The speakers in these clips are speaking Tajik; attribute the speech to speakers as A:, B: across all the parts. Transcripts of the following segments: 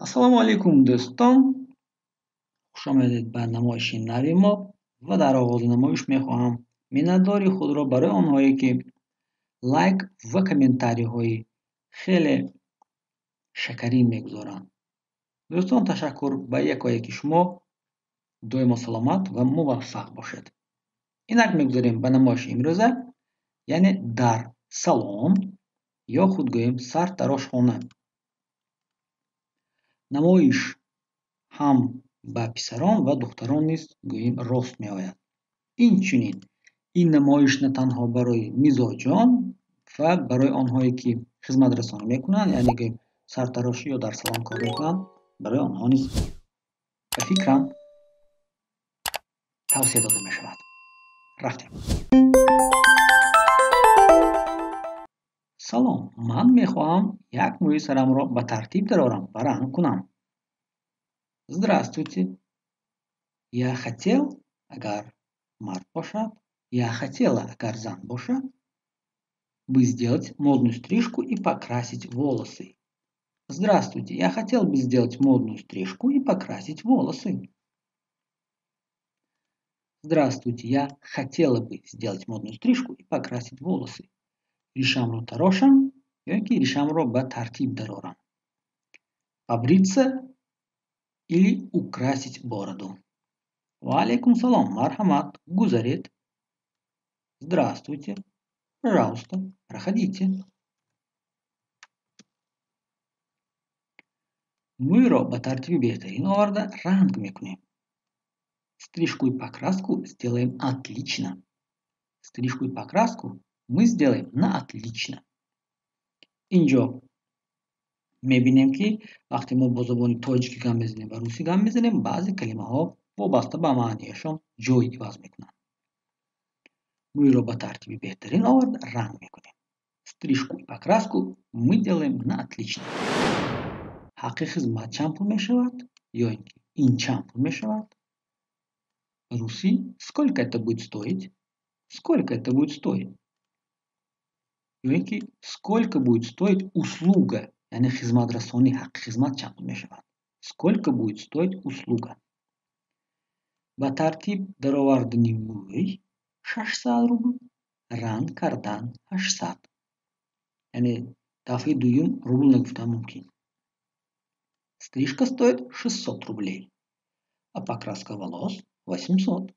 A: Ассалому алайкум, дӯстон! Хуш омадед ба намоиши нави мо ва дар оғози намоиш мехоҳам миннатдории худро барои онҳое, ки лайк ва комментариҳои хеле шакарин мегузоранд. Дӯстон, ташаккур ба якояки шумо. Доимо саломат ва муваффақ бошед. Инак мегузарем ба намоиши имрӯза, яъне дар салон ё худ гӯем сартарошхона. Намоиш ҳам ба писарон ва духтарон низ гӯем рост меояд. Инчунин ин намоиш на танҳо барои мизоҷон ва барои онҳое, ки хизматрасонӣ мекунанд, яъне гӯем сартарошӣ ё дар салон кор мекунанд, барои онҳо низ ба фикрам тавсия дода мешавад. Рафтем. Салом, ман мехоҳам як мӯи сарамро ба тартиб дарорам ва ранг кунам. Здравствуйте. Я хотел, агар мард бошад, я хотела, агар зан бошад, бы сделать модную стрижку и покрасить волосы. Здравствуйте, я хотел бы сделать модную стрижку и покрасить волосы. Здравствуйте, я хотела бы сделать модную стрижку и покрасить волосы. Ришамро тарошам ё ин ки ришамро ба тартиб дарорам. Побриться или украсить бороду. Ва алайкум салом, марҳамат, гузаред. Здравствуйте, пожалуйста, проходите. Мӯйро ба тартиби беҳтарин оварда ранг мекунем. Стрижку и покраску сделаем отлично. Стрижку и покраску мы сделаем на отлично. Инҷо мебинем, ки вақте мо бо забони тоҷикӣ гап мезанем ва русӣ гап мезанем, баъзе калимаҳо вобаста ба маънияшон ҷой иваз мекунанд. Мӯйро ба тартиби беҳтарин оварда ранг мекунем. Стрижку и покраску мы делаем на отлично. Ҳаққи хизмат чанд пул мешавад? Ё ин ки ин чанд пул мешавад? Русӣ сколько это будет стоить? Сколько это будет стоить? Ё ин ки сколько будет стоить услуга? Яъне хизматрасонӣ, ҳаққи хизмат чанд пул мешавад? Сколько будет стоить услуга? Ба тартиб даровардани мӯй 600 рубл, ранг кардан 800. Яъне дафъаи дуюм рубл нагуфтан мумкин. Стрижка стоит 600 рублей, а покраска волос 800.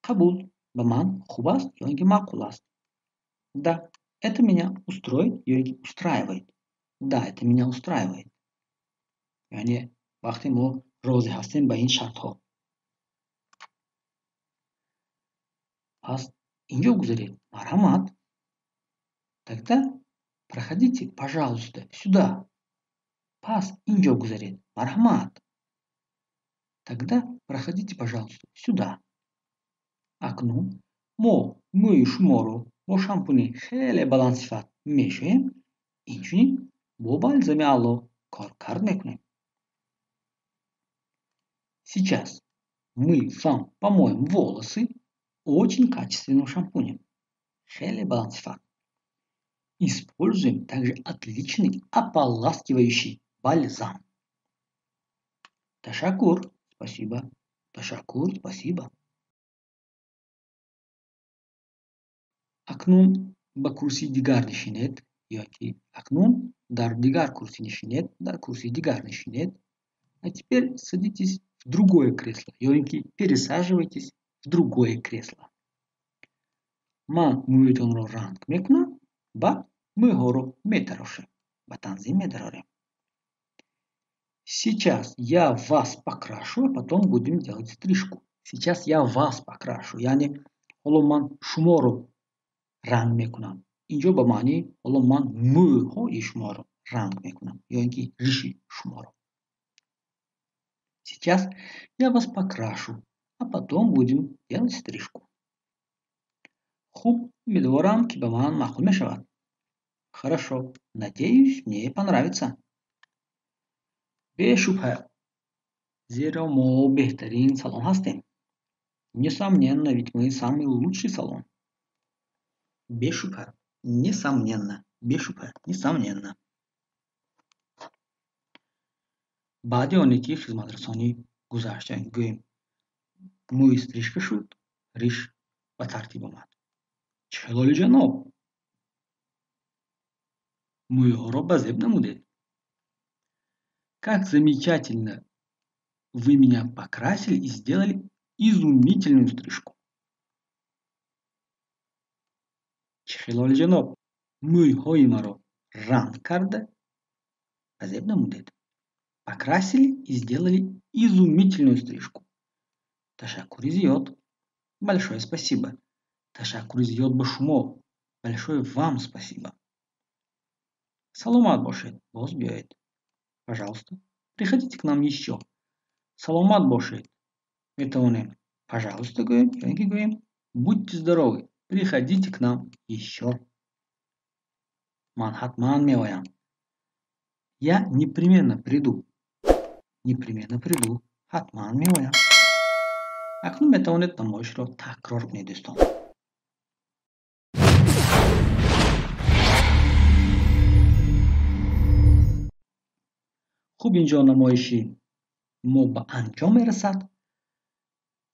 A: Қабул, ба ман хуб аст ё ин ки маъқул аст? Да, это меня устроит ё ин ки устраивает. Да, это меня устраивает. Яъне вақте мо розӣ ҳастем ба ин шартҳо. Пас инҷо гузаред, марҳамат. Тогда проходите, пожалуйста, сюда. Пас инҷо гузаред, марҳамат. Тогда проходите, пожалуйста, сюда. Акнун мо мӯи шуморо бо шампуни хеле баландсифат мешӯем, инчунин бо балзами аъло коркард мекунем. Сейчас мы вам помоем волосы очень качественным шампунем. Хеле баландсифат. Используем также отличный ополаскивающий бальзам. Ташаккур, спасибо. Ташаккур, спасибо. Акнун ба курсии дигар нишинед ё ки акнун дар дигар курсӣ нишинед, дар курсии дигар нишинед. А теперь садитесь в другое кресло ё ин ки пересаживайтесь в другое кресло. Ман мӯйтонро ранг мекунам, баъд мӯйҳоро метарошем, ба танзим медарорем. Сейчас я вас покрашу, а потом будем делать стрижку. Сейчас я вас покрашу, яъне ҳоло ман шуморо ранг мекунам. Инҷо ба маънии ҳоло ман мӯйҳои шуморо ранг мекунам ё ин ки риши шуморо. Сейчас я вас покрашу, а потом будем делать стрижку. Хуб, умедворам, ки ба ман маъқул мешавад. Хорошо, надеюсь, мне понравится. Бешубҳа, зеро мо беҳтарин салон ҳастем. Несомненно, ведь мы самый лучший салон. Бешубҳа, несомненно, бешубҳа, несомненно. Баъди оне ки хизматрасонӣ гузашт, гӯем, мӯй стрижка шуд, риш ба тартиб омад. Чӣ хел, олиҷаноб, мӯйҳоро ба зеб намудед. Как замечательно вы меня покрасили и сделали изумительную стрижку. Чӣ хел, олиҷаноб, мӯйҳои маро ранг карда, ба зеб намудед. Покрасили и сделали изумительную стрижку. Ташаккури зиёд. Большое спасибо. Ташаккури зиёд ба шумо. Большое вам спасибо. Саломат бошед, боз биёед. Пожалуйста, приходите к нам ещё. Саломат бошед. Метавонем пожалуйста гӯем ё ин ки гӯем будьте здоровы, приходите к нам ещё. Ман ҳатман меоям. Я непременно приду. Непременно приду. Ҳатман меоям. Акнун метавонед намоишро такрор кунед, дӯстон. Хуб, инҷо намоиши мо ба анҷом мерасад.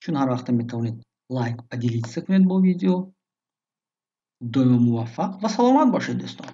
A: Чун ҳар вақта метавонед лайк, поделиться кунед бо видео. Доимо муваффақ ва саломат бошед, дӯстон.